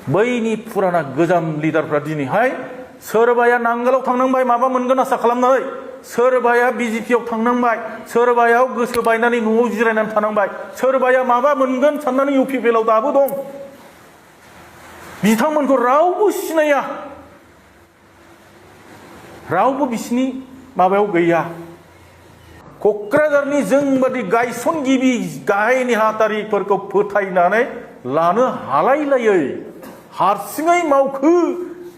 बैनि फुराना गोजाम लिडारफ्रा दिनैहाय सोरबाया नांगोलाव थांनांबाय माबा मोनगोन आसा खालामनानै, सोरबाया बिजेपियाव थांनांबाय, सोरबाया गोसो बायनानै न'आव जिरायनानै थानांबाय, सोरबाया माबा मोनगोन साननानै इउपिपिएलआव दाबो दं। बिथांमोनखौ रावबो सिनाया, रावबो बिसिनि माबायाव गैया। क'क्राझारनि जोंबादि गायसनगिरि गाहाय नेहाथारिफोरखौ फोथायनानै लानो हालायलायै हारसिङै मावखो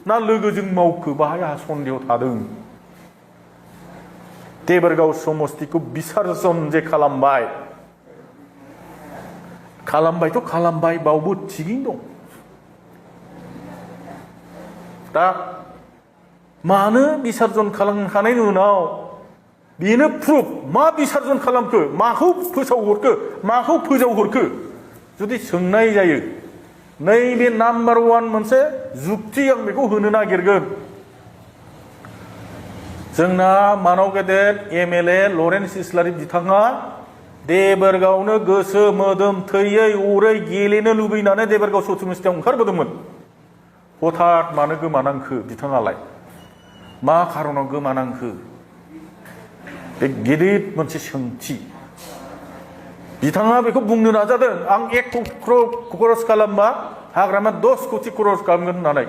ना लोगोजों मावखो बाहाय आंहा सन्देह थादों। देबोरगाव समस्तिखौ बिसार्जन जे खालामबायथ' खालामबाय, बावबो थिगैनो दं। दा मानो बिसार्जन खालामखांनायनि उनाव बेनो प्रुफ मा बिसार्जन खालामखो, माखौ फोसावहरखो, माखौ फोजावहरखो जुदि सोंनाय जायो, नैबे नाम्बार 1 मोनसे जुक्ति आं बेखौ होनो नागिरगोन। जोंना मानाव गेदेर एमएलए लरेन्स इस्लारि बिथाङा देबोरगावनो गोसो मोदोम थैयै अरै गेलेनो लुबैनानै देबोरगाव समस्तियाव ओंखारबोदोंमोन। हठात मानो गोमानांखो बिथाङालाय? मा खारनाव गोमानांखो? बे गिदिर मोनसे सोंथि। बिथाङा बेखौ बुंनो नाजादों, आं 1 क'ति खरस खालामबा हाग्रामा 10 क'ति खरस खालामगोन होननानै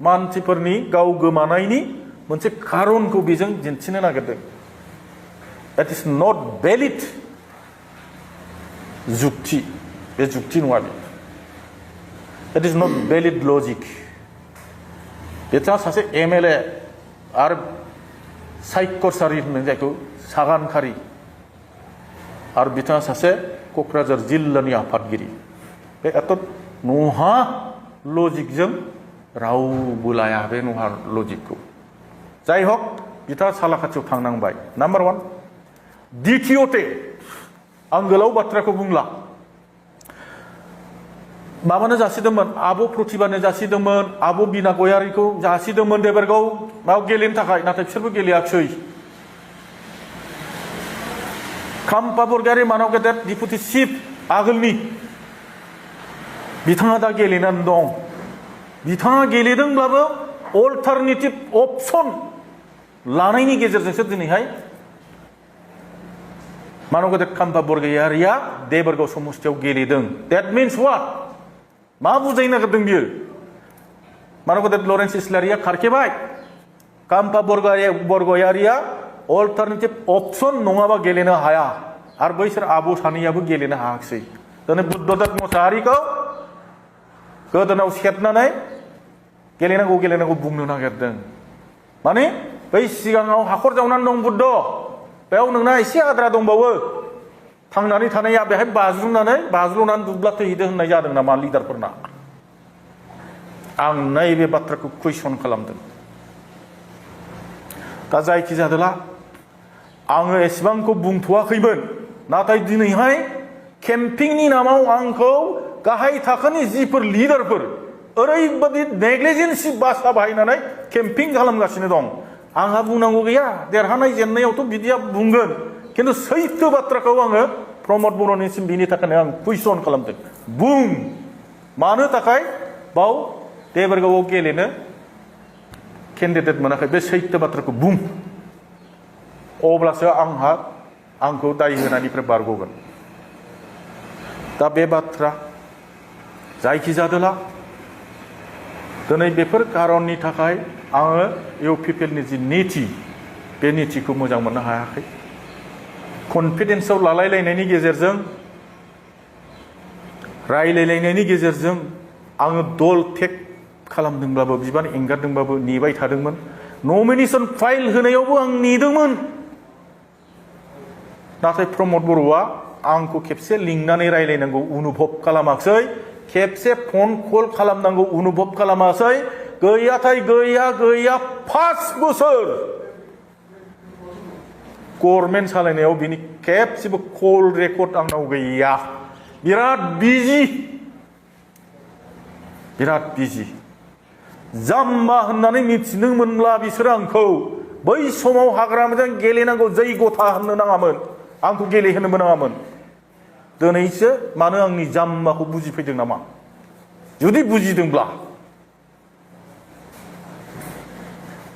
मानसिफोरनि गाव गोमानायनि मोनसे खारनखौ बेजों दिन्थिनो नागिरदों। That is not valid जुक्ति, बे जुक्ति नङा बे। That is not valid logic। बिथाङा सासे एमएलए आरो सायख'सारि होनो जायखौ सागानखारि, आरो बिथाङा सासे क'क्राझार जिल्लानि आफादगिरि। बे एथ' नहा लजिकजों रावबो लाया बे नहा लजिकखौ। जाय हक बिथाङा सालाखाथियाव थांनांबाय, नाम्बार 1। द्वितीयते आं गोलाव बाथ्राखौ बुंला, माबानो जासिदोंमोन, आब' प्रतिभानो जासिदोंमोन, आब' बिना गयारिखौ जासिदोंमोन देबोरगाव माव गेलेनो थाखाय, नाथाय बिसोरबो गेलेयाखिसै। खाम्फा बरगयारि मानाव गेदेर डिपुटि चिफ आगोलनि बिथाङा दा गेलेनानै दं। बिथाङा गेलेदोंब्लाबो अल्टारनेटिभ अपसन लानायनि गेजेरजोंसो दिनैहाय मानाव गेदेर खाम्फा बरगयारिया देबोरगाव समस्तियाव गेलेदों। That means what? मा बुजायनो नागिरदों बियो? मानाव गेदेर लरेन्स इस्लारिया खारखेबाय, खाम्फा बरगयारिया अल्टारनेटिभ अपसन नङाबा गेलेनो हाया, आरो बैसोर आब' सानैयाबो गेलेनो हायाखिसै। दिनै बुद्धदेब मोसाहारिखौ गोदोनाव सेबनानै गेलेनांगौ बुंनो नागिरदों। माने बै सिगाङाव हाखर जावनानै दं बुद्ध, बेयाव नोंना एसे आद्रा दंबावो, थांनानै थानाया बेहाय बाज्रुमनानै दुब्ला थैहैदो होननाय जादों नामा लिडारफोरना? आं नैबे बाथ्राखौ कुइसन खालामदों। दा जायखि जादोला आङो एसेबांखौ बुंथ'वाखैमोन, नाथाय दिनैहाय केम्पिंनि नामाव आंखौ गाहाय थाखोनि जिफोर लिडारफोर ओरैबादि नेग्लिजेन्सि भाषा बाहायनानै केम्पिं खालामगासिनो दं। आंहा बुंनांगौ गैया, देरहानाय जेननायावथ' बिदिया बुंगोन, खिन्थु सैथो बाथ्राखौ आङो प्रमद बर'निसिम बिनि थाखायनो आं कुइसन खालामदों। बुं, मानो थाखाय बाव देबोरगावआव गेलेनो केन्डिडेट मोनाखै? बे सैथो बाथ्राखौ बुं, अब्लासो आंखौ दाय होनायनिफ्राय बारग'गोन। दा बे बाथ्रा जायखि जादोला दिनै बेफोर खारननि थाखाय आङो इउपिपिएलनि जि नीति, बे नीतिखौ मोजां मोननो हायाखै। कनफिडेन्सआव लालायलायनायनि गेजेरजों, रायलायलायनायनि गेजेरजों आङो दल टेक खालामदोंब्लाबो, बिबान एंगारदोंब्लाबो नेबाय थादोंमोन। नमिनेशन फाइल होनायावबो आं नेदोंमोन, नाथाय प्रमद बर'आ आंखौ खेबसे लिंनानै रायलायनांगौ अनुभब खालामाखै, खेबसे फन कल खालामनांगौ अनुभब खालामासै। गैयाथाय गैया 5 बोसोर गभर्नमेन्ट सालायनायाव बिनि खेबसेबो कल रेकर्ड आंनाव गैया। बिराद बिजि जाम्बा होननानै मिथिनो मोनब्ला बिसोरो आंखौ बै समाव हाग्रामाजों गेलेनांगौ जैगथा होननो नाङामोन, आंखौ गेलेहोनोबो नाङामोन। दिनैसो मानो आंनि जाम्बाखौ बुजिफैदों नामा? जुदि बुजिदोंब्ला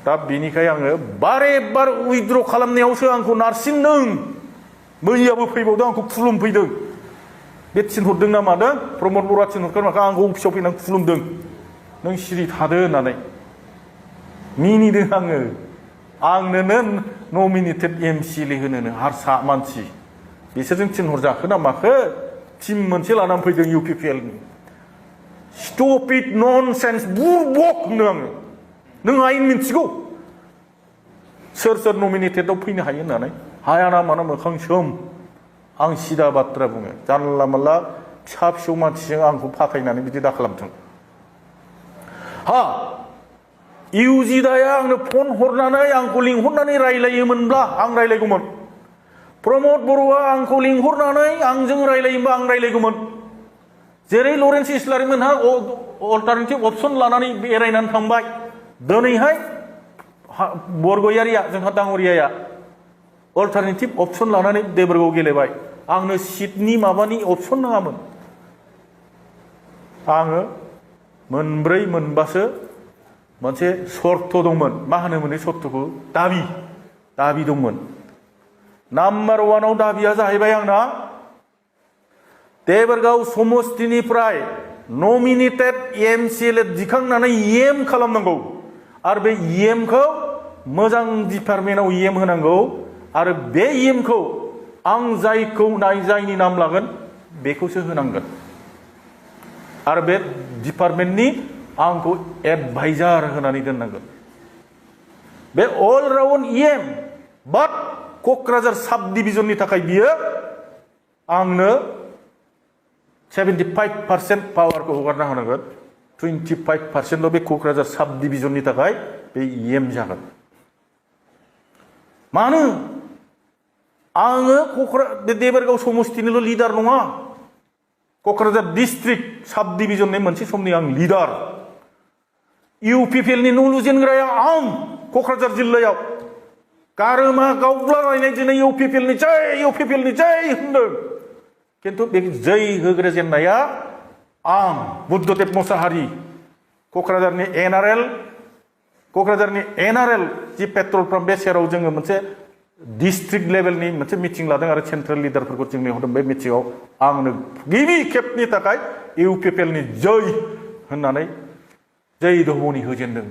दा बिनिखाय आङो बारे बार उइद्र खालामनायावसो आंखौ नारसिनदों मैयाबो फैबावदों आंखौ खुलुमफैदों बे थिनहरदों ना मादों प्रमद बर'आ थिनहरगोन माखा आंखौ अफिसाव फैनानै खुलुमदों नों सिरि थादो होननानै मिनिदों आंनोनो नमिनेटेड एमसिएलए होनोनो हारसा मानसि बिसोरजों थिनहरजाखो ना माखो टिम मोनसे लानानै फैदों इउपिपिएलनि स्टुपिड ननसेन्स बुरबक होनदों आङो नों आयेन मिन्थिगौ सोर सोर नमिनेटेडआव फैनो हायो होननानै हाया ना माना मोखां सोम आं सिदा बाथ्रा बुङो जानला मानला फिसा फिसौ मानसिजों आंखौ फाथायनानै बिदि दा खालामथों हा इउजिदाया आंनो फन हरनानै आंखौ लिंहरनानै रायलायोमोनब्ला आं रायलायगौमोन प्रमद बर'आ आंखौ लिंहरनानै आंजों रायलायोमोनबा आं रायलायगौमोन जेरै लरेन्स इस्लारिमोनहा अल्टारनेटिभ अपसन लानानै बेरायनानै थांबाय दिनैहाय बरगयारिया जोंहा दाङरियाया अल्टारनेटिभ अपसन लानानै देबरगाव गेलेबाय आंनो सिटनि माबानि अपसन नाङामोन आङो मोनब्रै मोनबासो मोनसे सर्त दंमोन मा होनोमोन बे सर्तखौ दाबि दंमोन नाम्बार 1 आव दाबिया जाहैबाय आंना देबरगाव समस्तिनिफ्राय नमिनेटेड एमसिएलए दिखांनानै इएम खालामनांगौ आरो बे इएमखौ मोजां डिपार्टमेन्टआव इएम होनांगौ आरो बे इएमखौ आं जायनि नाम लागोन बेखौसो होनांगोन आरो बे डिपार्टमेन्टनि आंखौ एडभाइजार होनानै दोननांगोन बे अल राउन्ड इएम बाट क'क्राझार साब डिभिजननि थाखाय बियो आंनो 75% पावारखौ हगारना होनांगोन 25% बे क'क्राझार साब डिभिजननि थाखाय बे इएम जागोन मानो आङो बे देबरगाव समस्तिनिल' लिडार नङा क'क्राझार डिस्ट्रिक्ट साब डिभिजननि मोनसे समनि आं लिडार इउपिपिएलनि न' लुजेनग्राया आं क'क्राझार जिल्लायाव गारोमा गावब्लालायनाय दिनै इउपिपिएलनि जै होनदों किन्तु बे जै होग्रा जेननाया आं बुद्धदेब मोसाहारि क'क्राझारनि एनआरएल जि पेट्रल पाम्प बे सेराव जोङो मोनसे डिस्ट्रिक्ट लेभेलनि मोनसे मिटिं लादों आरो सेन्ट्रेल लिडारफोरखौ जों लिंहरदों बे मिटिङाव आंनो गिबि खेबनि थाखाय इउपिपिएलनि जै होननानै जै दहमनि होजेनदों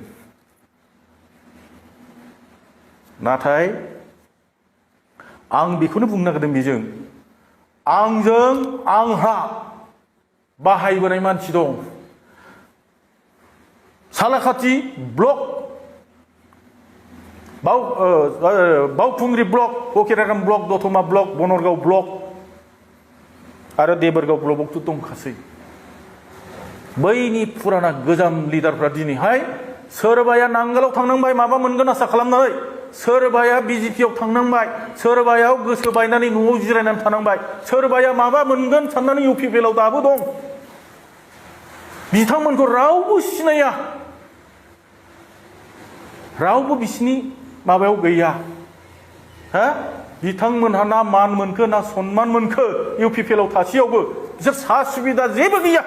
नाथाय आं बेखौनो बुंनो नागिरदों बेजों आंहा बाहायबोनाय मानसि दं सालाखाथि ब्लक बावखुंग्रि ब्लक फकिरागाम ब्लक दतमा ब्लक बनरगाव ब्लक आरो देबरगाव ब्लकआवथ' दंखासै बैनि फुराना गोजाम लिडारफ्रा दिनैहाय सोरबाया नांगोलाव थांनांबाय माबा मोनगोन आसा खालामनानै सोरबाया बिजेपियाव थांनांबाय सोरबाया गोसो बायनानै न'आव जिरायनानै थानांबाय सोरबाया माबा मोनगोन साननानै इउपिपिएलआव दाबो दं बिथांमोनखौ रावबो सिनाया रावबो बिसिनि माबायाव गैया हा बिथांमोनहा ना मान मोनखो ना सन्मान मोनखो इउपिपिएलआव थासेयावबो बिसोर सा सुबिदा जेबो गैया